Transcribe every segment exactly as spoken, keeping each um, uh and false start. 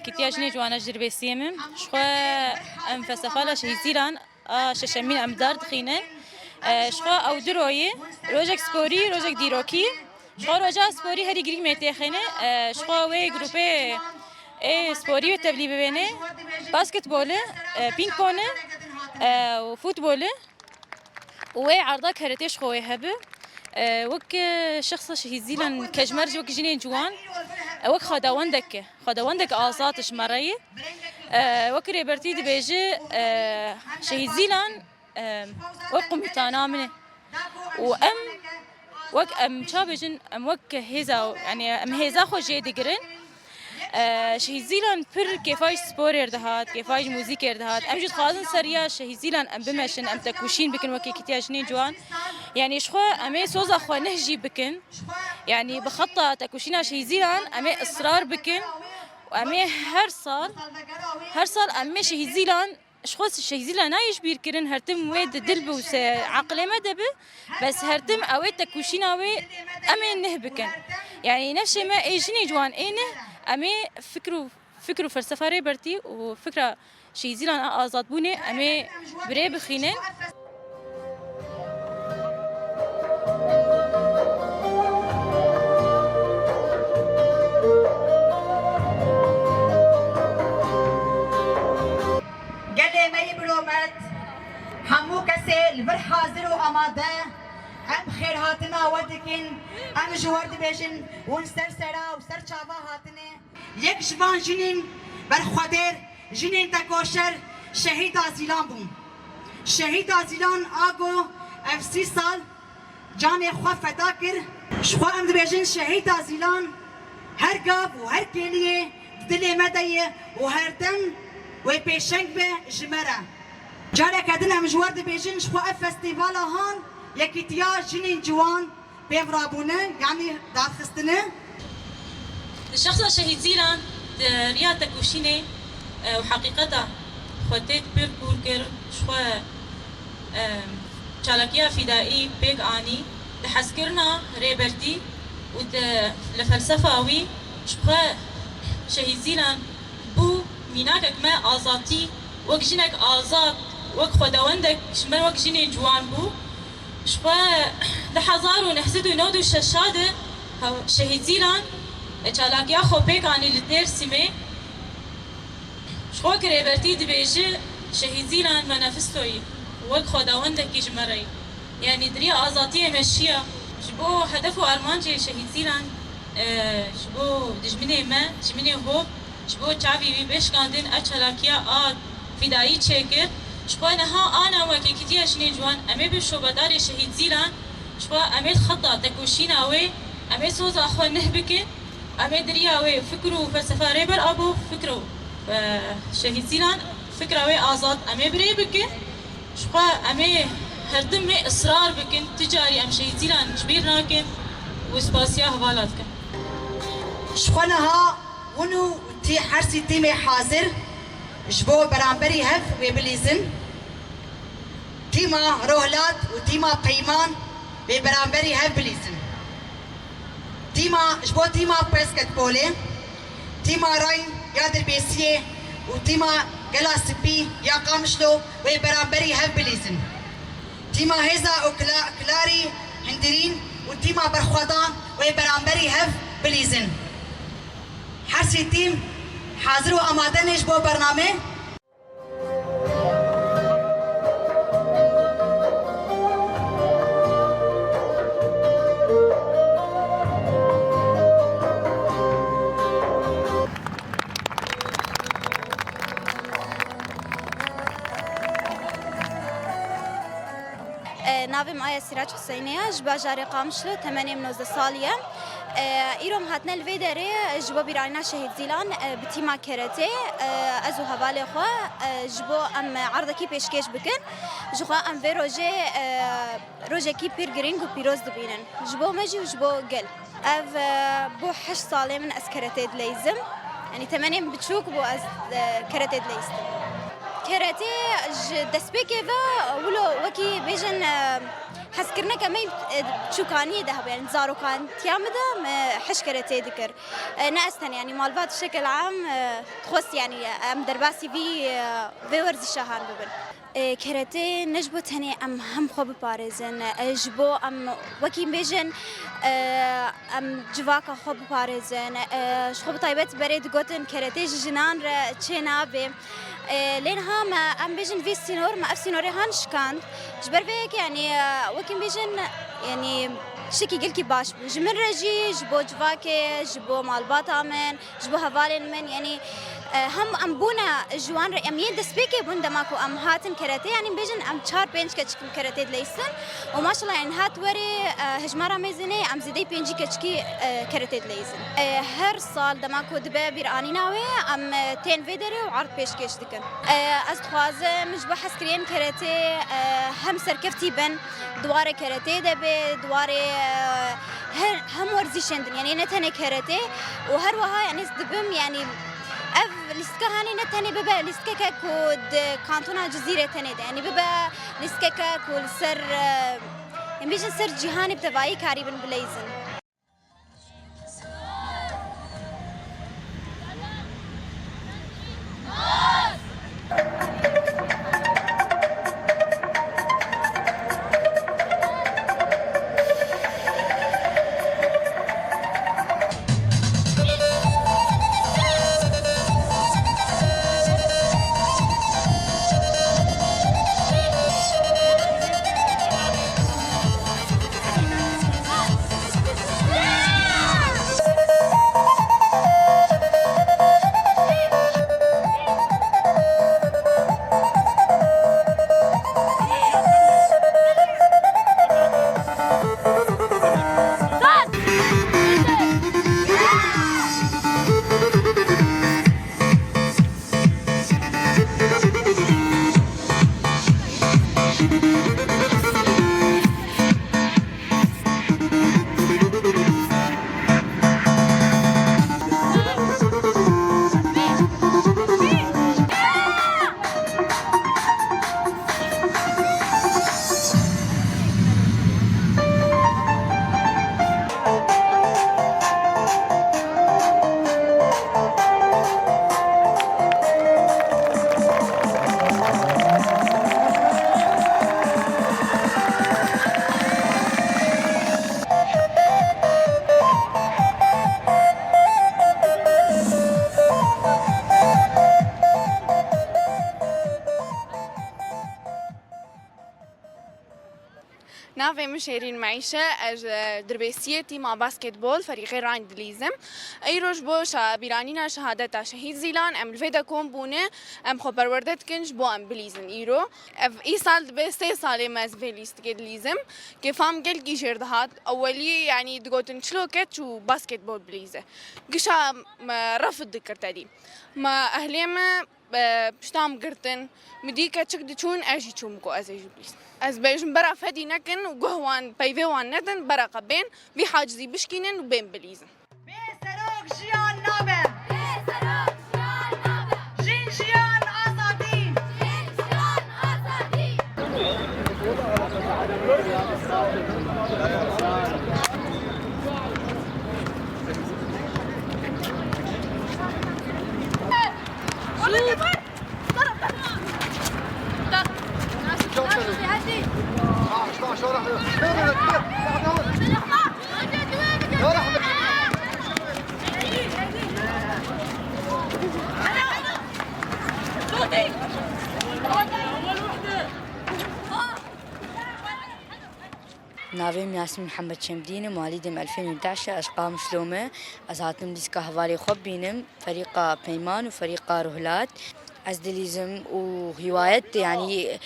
Kitiya jinê ciwana ji Dirbêsiyê min. Ji xwe em felsefala Şehîd Zîlan a şeşemîn em dar dixînin. E, ji xwe ew du royê, rojek sporî, rojek dîrokî. Ji xwe roja sporî herî girîng me têxêne. E, ji xwe wê grûpê ê sporî wê tevlî bibêne. Basketbol e, e, pîngpong e, e, û futbol e. Û wê erda keretê ji xwe wê hebe. E, wek, e, şexsa Şehîd Zîlan ke ji me re jî wek jinên ciwan, e, wek xwedawendek e. Xwedawendek azad ji me re ye. E, wek Rêbertî dibêje, e, Şehîd Zîlan, e, wek qumîtana min e. Û em, wek em ça bêjin, em wek hêza, yanî em hêza xwe jê digirin. E, Şehîd Zîlan pir kêfa ji sporê dihat, kêfa ji muzîkê dihat. Em jî dixwazin ser riya Şehîd Zîlan em bimeşin, em tekoşîn bikin wekî kitiya jinên ciwan. Yanî ji xwe em ê soza xwe neh jî bikin. Yanî bi xeta tekoşîna Şehîd Zîlan em ê israr bikin. Û em ê her sal, her sal em ê Şehîd Zîlan Ji xwe Şehîd Zîlan nayê ji bîr kirin, her tim wê di dil bi û se-, eqilê me de bi, bes her tim ew ê tekoşîna wê em ê nih bikin. Yanî nefşê me ê jinê ciwan ê nih, em ê fikr û, fikr û felsefa Rêbertî û fikra Şehîd Zîlan a azadbûnê em ê bi rê bixînin. Gelê me yî biromet, hemû kesê li vir hazir û amade, em xêrhatina we dikin, em ji we dibêjin, hûn ser sera û ser çava hatine. Yek ji van jinên berxwedêr, jinên tekoşer Şehîda Zîlan bû. Şehîda Zîlan a ku ev sî sal canê xwe feda kir. Ji xwe em dibêjin Şehîda Zîlan her gav û her kêliyê di dilê me de ye û her dem wê pêşeng be ji me re. Careke din em ji we dibêjin ji xwe ev festîvala han yekîtiya jinên ciwan pêv rabûne, yanî darxistine. Di şexsa Şehîd Zîlan di riya tekoşînê, e, û heqîqeta xwe têk pir kûr kir, ji xwe, e, çalakiya fîdaî pêk anî, di hezkirina Rêbertî û di, li felsefa wî ji xwe Şehîd Zîlan bû mînakek me azadî, wek jinek azad, wek xwedawendek ji me wek jinên ciwan bû. Ji xwe di hezar û neh sed û newid û şeş de hew-, Şehîd Zîlan, e, çalakiya xwe pêk anî li Dêrsimê. Ji xwe ki Rêbertî dibêje, Şehîd Zîlan manifestoyî wek xwedawendekî ji me re ye. Yanî di riya azadiyê me şiya. Ji bo hedef û armancê Şehîd Zîlan, e, ji bo dijminê me, dijminê hov, ji bo çavî wî bê şikandin, ev çalakiya a fîdayî çêkir. Ji xwe niha ana wekî kitiya jinên ciwan, em ê bi şobedarê Şehîd Zîlan, ji xwe em ê di xeta tekoşîna wê, em ê soza xwe nih bikin, em ê di riya wê fikr û felsefa Rêber Apo, fikr û, e, Şehîd Zîlan, fikra wê azad, em ê bi rê bikin. Ji xwe em ê her tim ê israr bikin, ti carî em Şehîd Zîlan ji bîr nakin û spasiya hevala dikin. Ji xwe niha hûn û tî-, her sî tîmê hazir ji bo beramberî hev wê bilîzin. Tîma Rohlat û tîma Peyman wê beramberî hev bilîzin. Tîma, ji bo tîma basketbolê, tîma Rayn ya Dirbêsiyê û tîma Gela Spî ya Qamişlo wê beramberî hev bilîzin. Tîma Hêza û Kla-, Klarî Hindirîn û tîma Berxwedan wê beramberî hev bilîzin. Her sê tîm hazir û amade ne ji bo bername? E, navê min Aya Sîrac Huseyne ye, ji bajarê Qamişlo, temenê min nozdeh salî ye. E, îro em hatine li vê derê ji bo bîranîna Şehîd Zîlan, e, bi tîma keretê, e, ez û hevalê xwe, e, ji bo em erdekî pêşkêş bikin. Ji xwe em vê rojê, e, rojekî pir girîng û pîroz dibînin. Ji bo me jî û ji bo gel. Ev, e, bû heşt salê min ez keretê dileyizim. Yanî temenê min biçûk bû ez, e, keretê dileyistim. Keretê ji destpêkê ve wilo wekî bêjin, e, Hezkirineke me, e, çûkaniyê de hebû, yanî zarokantiya min de me hej keretê dikir. E, ne ez tenê, yanî malbat şekil am, e, dixwest, yanî em derbasî vî, e, vê werzîşa han bibin. E, keretê ne ji bo tenê em hem xwe biparêzin, e, ji bo em wekî bêjin, e, em civaka xwe biparêzin, e, ji xwe bi taybet berê digotin keretê ji jinan re çê nabe. E, lê niha me, em bêjin vî sînor, me ev sînorê han şikand. Ji ber vê yekê, yanî, e, wekî bêjin, yanî, tiştekî gelkî baş bû. Ji min re jî, ji bo civakê, ji bo malbata min, ji bo hevalên min, yanî, e, hem em bûne ji wan re, em yên destpêkê bûn dema ku em hatin keretê, yanî, bêjin em çar pênc keçik keretê dileysin û maşallah, yanî, hat werê, e, hejmara mêzinê em zêdeyî pêncî keçikî, e, keretê dileyizin. E, her sal dema ku dibe bîranîna wê, em, e, tên vê derê û erd pêşkêş dikin. E, ez dixwazim ji bo hezkiriyên keretê, e, hem serkeftî bin, di warê keretê de be, di warê, e, her, hem werzîşên din, yanî ne tenê keretê û her wiha, yanî ez dibim, yanî ev lîstika hanê ne tenê bibe lîstikeke ku di kantona Cizîrê tenê de, yanî bibe lîstikeke ku li ser, e, em bêjin ser cîhanê bi tevayî karîbin bileyzin. Navê min Şêrîn Meîş e, ez, e, dirbêsiyê tîma basketbol ferîqê Rhein dilîzim. Îro ji bo şa-, bîranîna şehadeta Şehîd Zîlan em li vê de kom bûne, em xwe perwerde dikin ji bo em bilîzin îro. Ev îsal dibe sê salê me ez vê lîstikê dilîzim. Kêfa min gelkî jêr dihat. Ewelî, yanî digotin çilo keç û basketbol bilîze. Gişa me refid dikir tedî. Me ehlê me e, pişta min girtin. Min dî keçik diçûn, ez jî çûm ku ez ê jî bîst. Ez bêjim bera fedî nekin û guh wan peyvê wan nedin, bera qe bên, vî hacizî bişkînin û bên bilîzin. Bê serok jiyan nabe. Bê serok jiyan nabe. Jin jiyan azadî. Jin jiyan azadî. Navê min Yasîn Mihemed Çemdîn e, malî dêm Elfên û Deş e, ez Qamişlo me. Ez hatim lîstika hevalê xwe bibînim, ferîqa Peyman û ferîqa Ruhlat. Ez dilîzim û hiwayet, yanî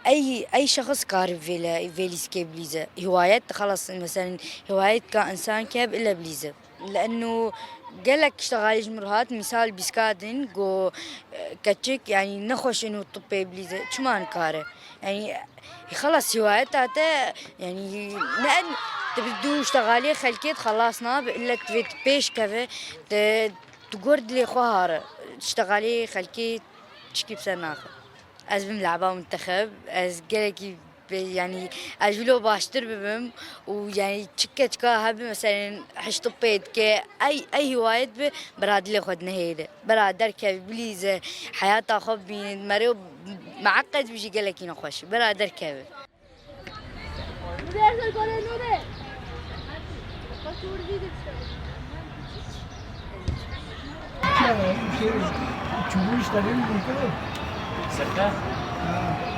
ey, ey şexs kar vê le-, vê lîskê bilîze. Hiwayet, xelas, meselen, hiwayet ka însan ke bi ile bilîze. Le'nû gelek tişta xalê ji min re hat, mîsal bîska din, go, e, keçik, yanî nexweş ino tu pê bilîze, çima nikare? Yanî, xelas, hiwayeta te, yanî, ne en, tu bi dû tişta xalê xelkê dixelas nabe, ille tu vê tu pêş keve, te, tu gor dilê xwe hare, tişta xalê xelkê çikî bi ser naxe. Ez bim le'ba muntexeb, ez gelekî Yanî ez jî lo baştir bibim û yanî çi keçika hebe, meselen hişt pê dike, ey, ey hiwayet bi, bira dilê xwe dinihêre. Bira derkevî, bilîze, heyata xwe bibîne, merê meqed bijî gelekî nexweş. Bira derkeve. Çubuğu işte, ne bileyim, kadar. Sırta? Ha.